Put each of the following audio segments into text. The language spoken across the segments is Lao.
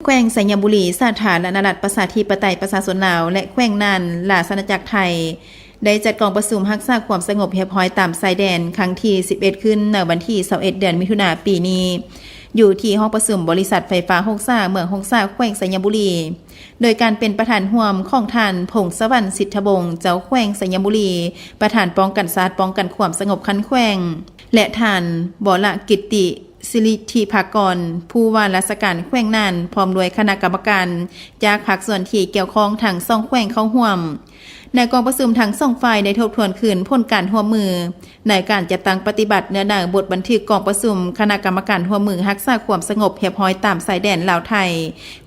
ແຂວງໄຊຍະບູລີ ສາທາລະນະລັດ ປະຊາທິປະໄຕ ປະຊາຊົນລາວ ແລະ ແຂວງນ່ານ ລາຊະອານາຈັກໄທ ໄດ້ຈັດກອງປະຊຸມຮັກສາຄວາມສະຫງົບຮຽບຮ້ອຍຕາມຊາຍແດນ ຄັ້ງທີສິບເອັດ ຂຶ້ນໃນວັນທີຊາວເອັດ ເດືອນມິຖຸນາ ປີນີ້ ຢູ່ທີ່ຫ້ອງປະຊຸມບໍລິສັດໄຟຟ້າຫົງສາ ເມືອງຫົງສາ ແຂວງໄຊຍະບູລີ ໂດຍການເປັນປະທານຮ່ວມຂອງທ່ານ ພົງສະຫວັນ ສິດທະວົງ ເຈົ້າແຂວງໄຊຍະບູລີ ປະທານປ້ອງກັນຊາດ ປ້ອງກັນຄວາມສະຫງົບຂັ້ນແຂວງ ແລະ ທ່ານ ວໍລະກິດຕິ ສິລິທິພາກອນ ຜູ້ວ່າລາຊະການແຂວງນ່ານ ພ້ອມດ້ວຍຄະນະກຳມະການຈາກພາກສ່ວນທີ່ກ່ຽວຂ້ອງທັງສອງແຂວງເຂົ້າຮ່ວມ. ໃນກອງປະຊຸມທັງສອງຝ່າຍໄດ້ທົບທວນຄືນຜົນການຮ່ວມມືໃນການຈັດຕັ້ງປະຕິບັດເນື້ອໃນບົດບັນທຶກກອງປະຊຸມຄະນະກຳມະການຮ່ວມມືຮັກສາຄວາມສະຫງົບຮຽບຮ້ອຍຕາມຊາຍແດນລາວໄທ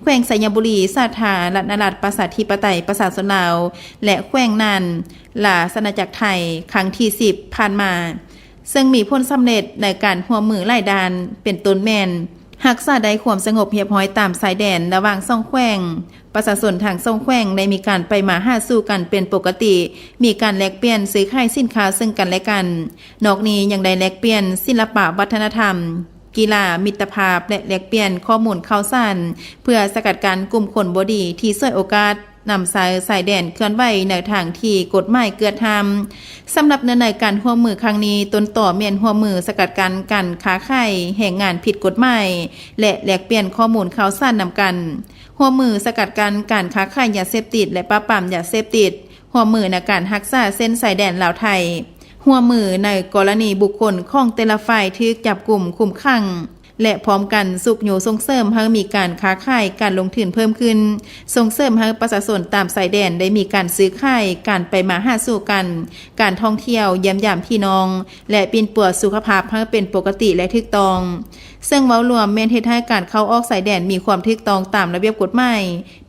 ແຂວງໄຊຍະບູລີ ສາທາລະນະລັດ ປະຊາທິປະໄຕ ປະຊາຊົນລາວ ແລະ ແຂວງນ່ານ ລາຊະອານາຈັກໄທ ຄັ້ງທີສິບ ຜ່ານມາ ເຊິ່ງມີຜົນສຳເລັດໃນການຮ່ວມມືຫຼາຍດ້ານ ເປັນຕົ້ນແມ່ນ ຮັກສາໄດ້ຄວາມສະຫງົບຮຽບຮ້ອຍຕາມຊາຍແດນລະຫວ່າງສອງແຂວງ, ປະຊາຊົນທັງສອງແຂວງໄດ້ມີການໄປມາຫາສູ່ກັນເປັນປົກກະຕິ, ມີການແລກປ່ຽນຊື້ຂາຍສິນຄ້າເຊິ່ງກັນແລະກັນ. ນອກນີ້ຍັງໄດ້ແລກປ່ຽນສິລະປະວັດທະນະທຳ, ກິລາ, ມິດຕະພາບ ແລະ ແລກປ່ຽນຂໍ້ມູນຂ່າວສານ ເພື່ອສະກັດກັ້ນກຸ່ມຄົນບໍ່ດີທີ່ສວຍໂອກາດ ນຳໃຊ້ຊາຍແດນເຄື່ອນໄຫວໃນທາງທີ່ກົດໝາຍເກືອດຫ້າມ. ສຳລັບເນື້ອໃນການຮ່ວມມືຄັ້ງນີ້, ຕົ້ນຕໍແມ່ນຮ່ວມມືສະກັດກັ້ນການຄ້າຂາຍແຮງງານຜິດກົດໝາຍ ແລະ ແລກປ່ຽນຂໍ້ມູນຂ່າວສານນຳກັນ, ຮ່ວມມືສະກັດກັ້ນການຄ້າຂາຍຢາເສບຕິດ ແລະ ປາບປາມຢາເສບຕິດ, ຮ່ວມມືໃນການຮັກສາເສັ້ນຊາຍແດນລາວໄທ, ຮ່ວມມືໃນກໍລະນີບຸກຄົນຂອງແຕ່ລະຝ່າຍຖືກຈັບກຸມຄຸມຂັງ ແລະ ພ້ອມກັນຊຸກຍູ້ສົ່ງເສີມໃຫ້ມີການຄ້າຂາຍ, ການລົງທຶນເພີ່ມຂຶ້ນ, ສົ່ງເສີມໃຫ້ປະຊາຊົນຕາມຊາຍແດນໄດ້ມີການຊື້ຂາຍ, ການໄປມາຫາສູ່ກັນ, ການທ່ອງທ່ຽວ, ຢ້ຽມຢາມພີ່ນ້ອງ ແລະ ປິ່ນປົວສຸຂະພາບໃຫ້ເປັນປົກກະຕິ ແລະ ຖືກຕ້ອງ. ເຊິ່ງເວົ້າລວມແມ່ນເຮັດໃຫ້ການເຂົ້າອອກຊາຍແດນມີຄວາມຖືກຕ້ອງຕາມລະບຽບກົດໝາຍ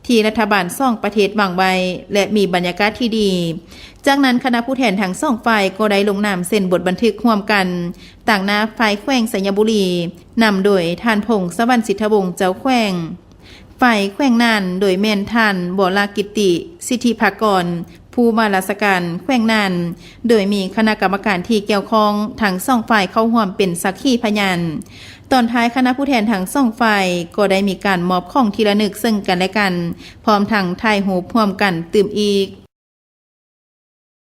ທີ່ລັດຖະບານສອງປະເທດວາງໄວ້ ແລະ ມີບັນຍາກາດທີ່ດີ. ຈາກນັ້ນ, ຄະນະຜູ້ແທນທັງສອງຝ່າຍກໍໄດ້ລົງນາມເຊັນບົດບັນທຶກຮ່ວມກັນ ຕາງໜ້າຝ່າຍແຂວງໄຊຍະບູລີ ນຳໂດຍທ່ານ ພົງສະຫວັນ ສິດທະວົງ ເຈົ້າແຂວງ, ຝ່າຍແຂວງນ່ານ ໂດຍແມ່ນທ່ານ ວໍລະກິດຕິ ສິດທິພາກອນ ຜູ້ວ່າລາຊະການແຂວງນ່ານ, ໂດຍມີຄະນະກຳມະການທີ່ກ່ຽວຂ້ອງທັງສອງຝ່າຍເຂົ້າຮ່ວມເປັນສັກຂີພະຍານ. ຕອນທ້າຍ, ຄະນະຜູ້ແທນທັງສອງຝ່າຍກໍໄດ້ມີການມອບຂອງທີ່ລະນຶກເຊິ່ງກັນແລະກັນ, ພ້ອມທັງຖ່າຍຮູບຮ່ວມກັນຕື່ມອີກ.